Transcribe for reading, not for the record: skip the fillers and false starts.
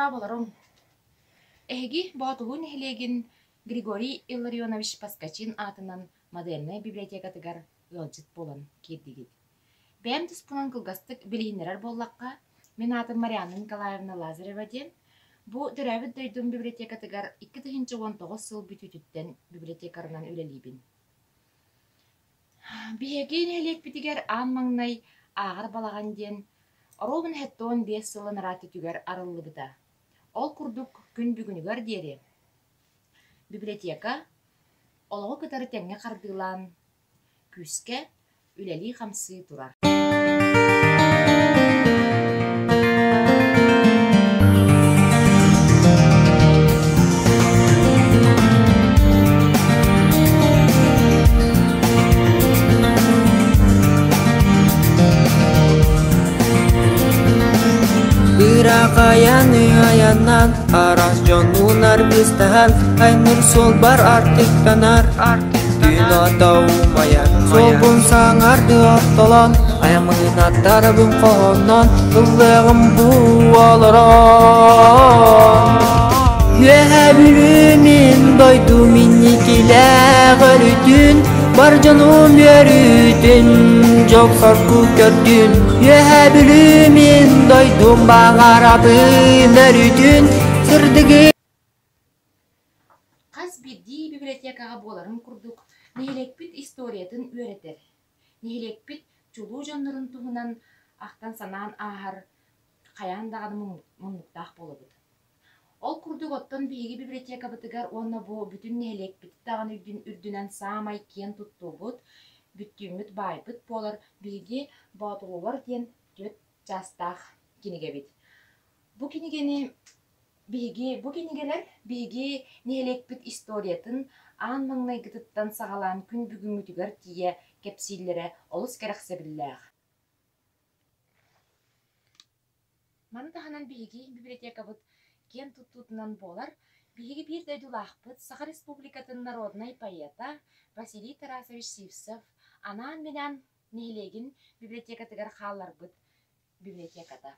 Дорооболоруҥ! Эһиги Боотулуу нэһилиэгин Григорий Илларионович Поскачин аатынан модельнай библиотекатыгар ыалдьыт буолан киирдигит. Бэйэм туспунан кылгастык билиһиннэрэр буоллахха, мин аатым Марианна Николаевна Лазарева диэн. Бу төрөөбүт дойдум библиотекатыгар 2019 сыл бүтүүтүттэн библиотекарынан үлэлиибин. Биһиги нэһилиэкпитигэр аан маҥнай Ааҕар балаҕан диэн оруобуна 75 сыл анараа өттүгэр арыллыбыта. Ол курдук күн бүгүнүгэр диэри библиотека олоҕу кытары тэҥҥэ хардыылаан күүскэ үлэлии-хамсыы турар. Ыраах айаны айаннан, араас дьоннуун аргыстаһан, аймыр суолбар артыктанар, Күн ото умайар, суолбун саҥарды ортолон, айаммын аттарабын хоһоннон, ыллыаҕым бу олорон. Үөһээ Бүлүү мин дойдум инникилээх өрүтүн, бар дьонум үөрүүтүн, дьол-соргу көрдүн. Үөһээ Бүлүү мин дойдум баҕарабын өрүтүн, сырдыгы Хас биирдии библиотекаҕа буоларын курдук, нэһилиэкпит историятын үөрэтэр, нэһилиэкпит чулуу дьоннорун туһунан ахтан-санаан ааһар хайаан даҕаны муннуктаах буолабыт. Ол курдук оттон биһиги библиотекабытыгар уонна бу бүтүн нэһилиэкпит даҕаны үрдүнэн саамай киэн туттуубут, бүттүүммүт баайбыт буолар биһиги Боотулулар диэн түөрт чаастаах кинигэбит. Бу кинигэни Биһиги бу кинигэлэр биһиги нэһилиэкпит историятын аан маҥнайгытыттан саҕалаан күн бүгүҥҥүтүгэр тиийэ кэпсииллэрэ олус кэрэхсэбиллээх. Маны таһынан биһиги библиотекабыт киэн туттуутунан буолар биһиги биир дойдулаахпыт Саха Республикатын народнай поэта Василий Тарасович Сивцев анаан-минээн нэһилиэгин библиотекатыгар хаалларбыт библиотеката.